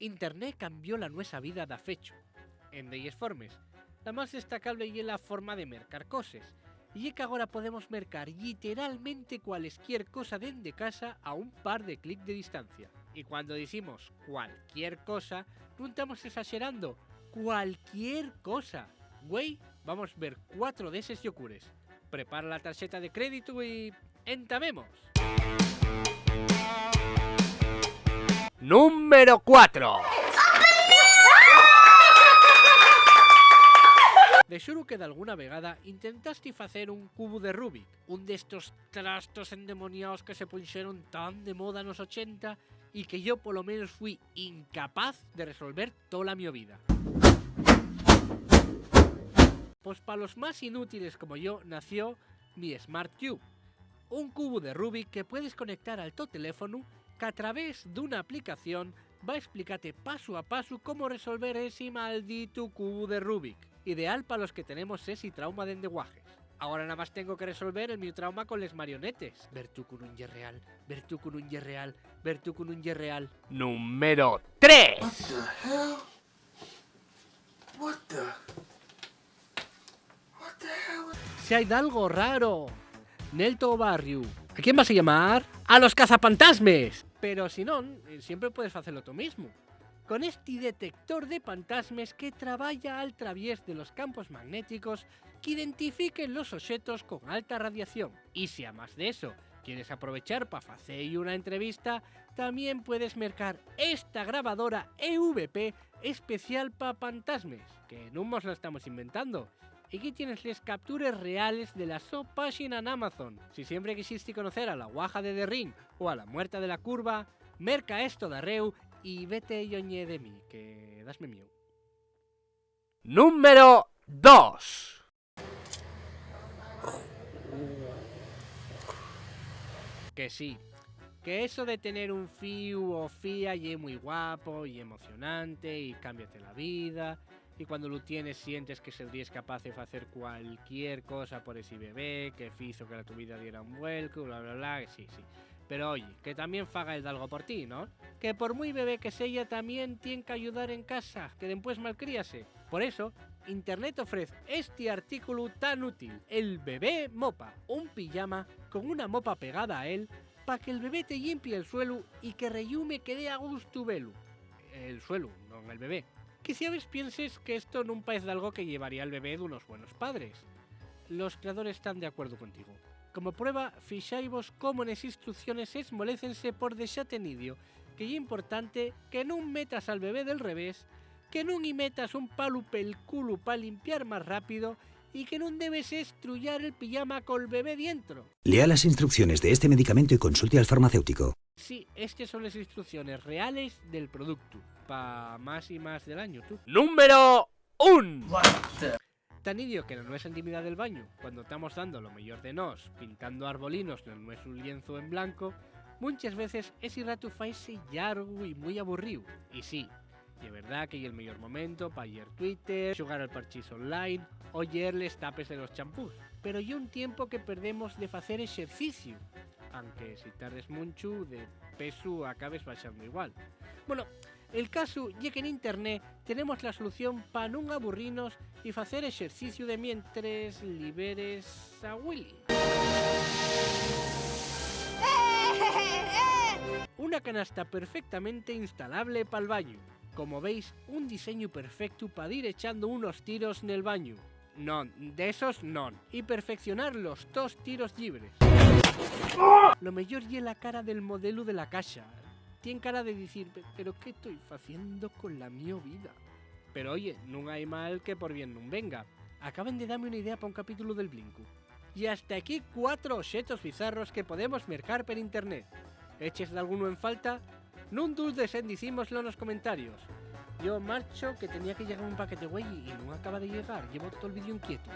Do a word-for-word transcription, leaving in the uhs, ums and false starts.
Internet cambió la nuesa vida dafechu, en delles formes. La más destacable ye la forma de mercar coses, y ye qu'agora podemos mercar lliteralmente cualesquier cosa dende casa a un par de clic de distancia. Y cuando dicimos cualquier cosa, nun tamos esaxerando, cualquier cosa. Güei, vamos ver cuatro d'eses llocures. Prepara la tarxeta de créditu y ¡entamemos! Número cuatro. De xuru que dalguna vegada intentasti facer un cubu de Rubik, un d'estos trastos endemoniaos que se punxeron tan de moda nos ochenta y que yo, polo menos, fui incapaz de resolver tola mio vida. Pos pa los más inútiles como yo nació mi Smart Cube, un cubu de Rubik que puedes conectar al to teléfonu, qu'a través d'una aplicación va explicate pasu a pasu cómo resolver esi malditu cubu de Rubik, ideal pa los que tenemos esi trauma dende guajes. Agora namás tengo que resolver el miu trauma con les marionetes. Ver tú con un ye real, ver tú con un ye real, ver tú con un ye real. Número tres. What the hell? What the? What the hell? Si hai dalgo raro nel to barriu, ¿a quién vas a llamar? ¡A los cazapantasmes! Pero si non, eh, siempre puedes facelo tú mismu. Con esti detector de pantasmes que trabaya al traviés de los campos magnéticos qu'identifiquen los oxetos con alta radiación. Y si amás de eso quieres aprovechar pa facer una entrevista, tamién puedes mercar esta grabadora E V P especial pa pantasmes, que nun mos la estamos inventando, y aquí tienes les captures reales de la so páxina n'Amazon. Si siempre quixiste conocer a la guaja de The Ring o a la muerta de la curva, merca esto darréu y vete lloñe de mí, que dasme mieu. Número dos. Que sí, que eso de tener un fíu o fía ye mui guapo y emocionante y cámbiate la vida, y cuando lu tienes sientes que sedríes capaz de facer cualquier cosa por esi bebé que fizo que la tu vida diera un vuelcu, bla, bla, bla, que sí, sí. Pero oye, que tamién faga el dalgo por ti, ¿no? Que por mui bebé que seya, tamién tien qu'ayudar en casa, que dempués malcríase. Por eso, Internet ofrez esti artículu tan útil, el Bebé Mopa, un pijama con una mopa pegada a él, pa que'l bebé te llimpie el suelu y que reyume que dé a gustu velu. El suelu, non el bebé. Quiciabes pienses que esto nun paez dalgo que llevaría al bebé d'unos buenos padres. Los creadores tán de acuerdu contigo. Como prueba, fixáivos cómo nes instrucciones esmolécense por dexate nidio, que ye importante que nun metas al bebé del revés, que nun-y metas un palu pel culu pa limpiar más rápido y que nun debes estruyar el pijama col bebé dientro. Lea las instrucciones de este medicamento y consulte al farmacéutico. Sí, estes son les instrucciones reales del productu, pa más y más del añu, tú. Número un. Tan idio que na nuesa intimidá del bañu, cuando tamos dando lo meyor de nós, pintando arbolinos nel nuesu llienzu en blanco, munches veces esi ratu faise llargu y mui aburríu. Y sí, ye verdá que ye'l meyor momento pa lleer Twitter, xugar al parchís online o lleer les tapes de los champús. Pero ye un tiempo que perdemos de facer exerciciu, anque si tardes munchu de pesu acabes baxando igual. Bueno, el casu ye que n'Internet tenemos la solución pa nun aburrinos y facer exerciciu de mientres liberes a Willy. Una canasta perfectamente instalable pal bañu. Como veis, un diseñu perfectu pa dir echando unos tiros nel bañu. Non, d'esos non. Y perfeccionar los tos tiros llibres. Lo meyor ye la cara del modelu de la caxa. Tien cara de dicir: "Pe-, pero ¿qué toi faciendo con la mio vida?". Pero oye, nun hai mal que por bien nun venga. Acaben de dame una idea pa un capítulo del Blinku. Y hasta aquí cuatro oxetos bizarros que podemos mercar per internet. ¿Eches dalgunu en falta? Nun dudes en dicímoslo nos comentarios. Yo marcho, que tenía que llegar un paquete güeyi y nun acaba de llegar. Llevo tol vídeo inquietu.